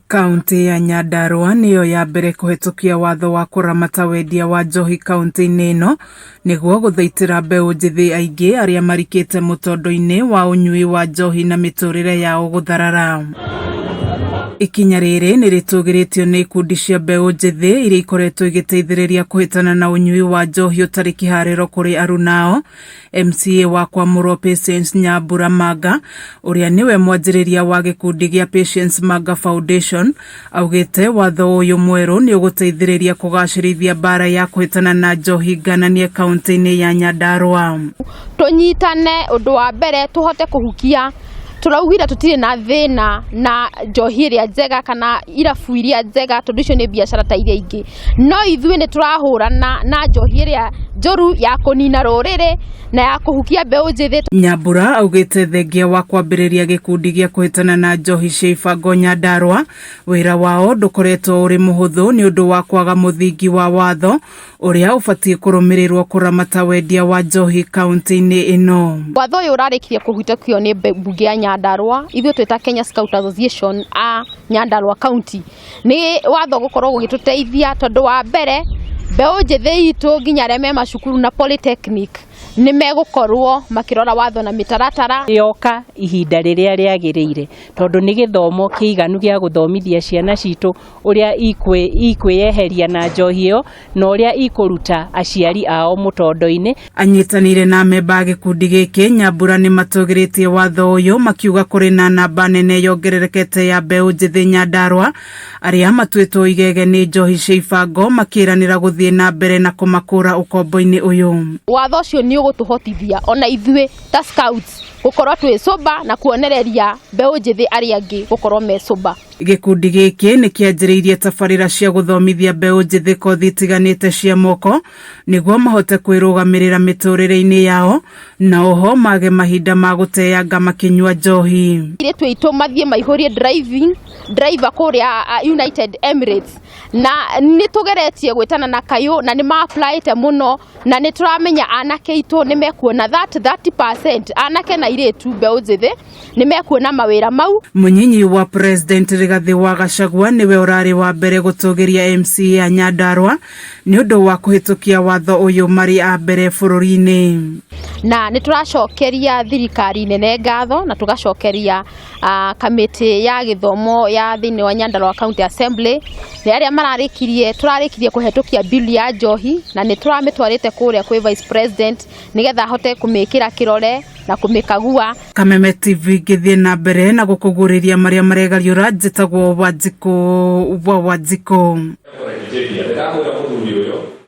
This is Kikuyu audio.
Kaũntĩ ya Nyandarua nĩyo ya mbere kũhetũkia watho wa kũramata wendia wa njohi kaũntĩ-inĩ ĩno nĩguo gũthaitĩra mbeũ njĩthĩ aingĩ arĩa marikĩte mũtondo-inĩ wa ũnyui wa njohi na mĩtũrĩre yao gũtharara. Ikinya rĩrĩ nĩ rĩtũgĩrĩtio nĩ ikundi cia mbeũ njĩthĩ iria ikoretwo igĩteithĩrĩria kũhĩtana na ũnyui wa njohi ũtarĩ kĩharĩro kũrĩ arunao. MCA wa Kwamũrwo Patience Nyambura Manga ũrĩa nĩwe mwanjĩrĩria wa gĩkundi gĩa Patience Manga Foundation augĩte watho ũyũ mwerũ nĩ ũgũteithĩrĩria kũgacĩrithia mbara ya kũhĩtana na njohi ngananie kaũntĩ-inĩ ya Nyandarua. Tũnyitane ũndũ wa mbere tũhote kũhukia tũraugire tũtirĩ na thĩna na njohi ĩrĩa njega kana irabu iria njega tondũ icio nĩ biacara ta iria ingĩ, no ithuĩ nĩ tũrahũrana na njohi ĩrĩa njũru ya kũnina rũrĩrĩ na ya kũhukia mbeũ njĩthĩ. Nyambura augĩte thengia wa kwambĩrĩria gĩkundi gĩa kũhĩtana na njohi cia ibango Nyandarua, wĩra wao ndũkoretwo ũrĩ mũhũthũ nĩ ũndũ wa kwaga mũthingi wa watho ũrĩa ũbatiĩ kũrũmĩrĩrwo kũramata wendia wa njohi kaũntĩ-inĩ ĩno. Watho ũyũ ũrarĩkirie kũhĩtũkio nĩ mbunge ya Nyandarua, ithuĩ twĩ ta Kenya Scout Association a Nyandarua County. Nĩ watho gũkorwo ũgĩtũteithia tondũ wa mbere mbeũ njĩthĩ itũ nginya arĩa me macukuru na polytechnic nĩ megũkorwo makĩrora watho na mĩtaratara. Yoka ihinda rĩrĩa rĩagĩrĩire tondũ nĩ gĩthomo kĩiganu gĩa gũthomithia ciana citũ ũrĩa ikwĩyeheria na njohi ĩyo na ũrĩa ikũruta aciari ao mũtondo-inĩ. Anyitanĩire na amemba a gĩkundi gĩkĩ Nyambura nĩ matũgĩrĩtie watho ũyũ makiuga kũrĩ na namba nene yongererekete ya mbeũ njĩthĩ Nyandarua arĩa matuĩtwo igege nĩ njohi cia ibango makĩranĩra gũthiĩ na mbere na kũmakũra ũkombo-inĩ ũyũ. Watho ũcio nĩ ũgũtũhotithia ona ithuĩ ta scouts gũkorwo twĩ sober na kuonereria mbeũ njĩthĩ arĩa angĩ gũkorwo me sober. Gĩkundi gĩkĩ nĩ kĩanjĩrĩirie tabarĩra cia gũthomithia mbeũ njĩthĩ kothi itiganĩte cia moko nĩguo mahote kwĩrũgamĩrĩra mĩtũrĩre-inĩ yao na oho mage mahinda ma gũteanga makĩnyua njohi. Airĩtu aitũ mathiĩ maihũrie driving driver kũrĩa United Emirates, na nĩ tũgeretie gwĩtana na kayũ na nĩ ma-applyĩte mũno na nĩ tũramenya anake aitũ nĩ mekuona that 30% anake na airĩtu mbeũ njĩthĩ nĩ mekuona mawĩra mau. Mũnyinyi wa President Rigathĩ wa Gachagua nĩwe ũrarĩ wa mbere gũtũgĩria MCA a Nyandarua nĩ ũndũ wa kũhĩtũkia watho ũyũ marĩ a mbere bũrũri-inĩ. Na nĩ tũracokeria thirikari nene ngatho na tũgacokeria kamĩtĩ ya gĩthomo ya thĩinĩ wa Nyandarua County Assembly nĩ arĩa mararĩkirie tũrarĩkirie kũhetũkia bill ya njohi na nĩ tũramĩtwarĩte kũrĩa kwĩ Vice President nĩgetha ahote kũmĩkĩra kĩrore na kũmĩkagua. Kameme TV ngĩthiĩ na mbere na gũkũgũrĩria marĩa maregariũra, njĩtagwo Wanjikũ wa Wanjikũ.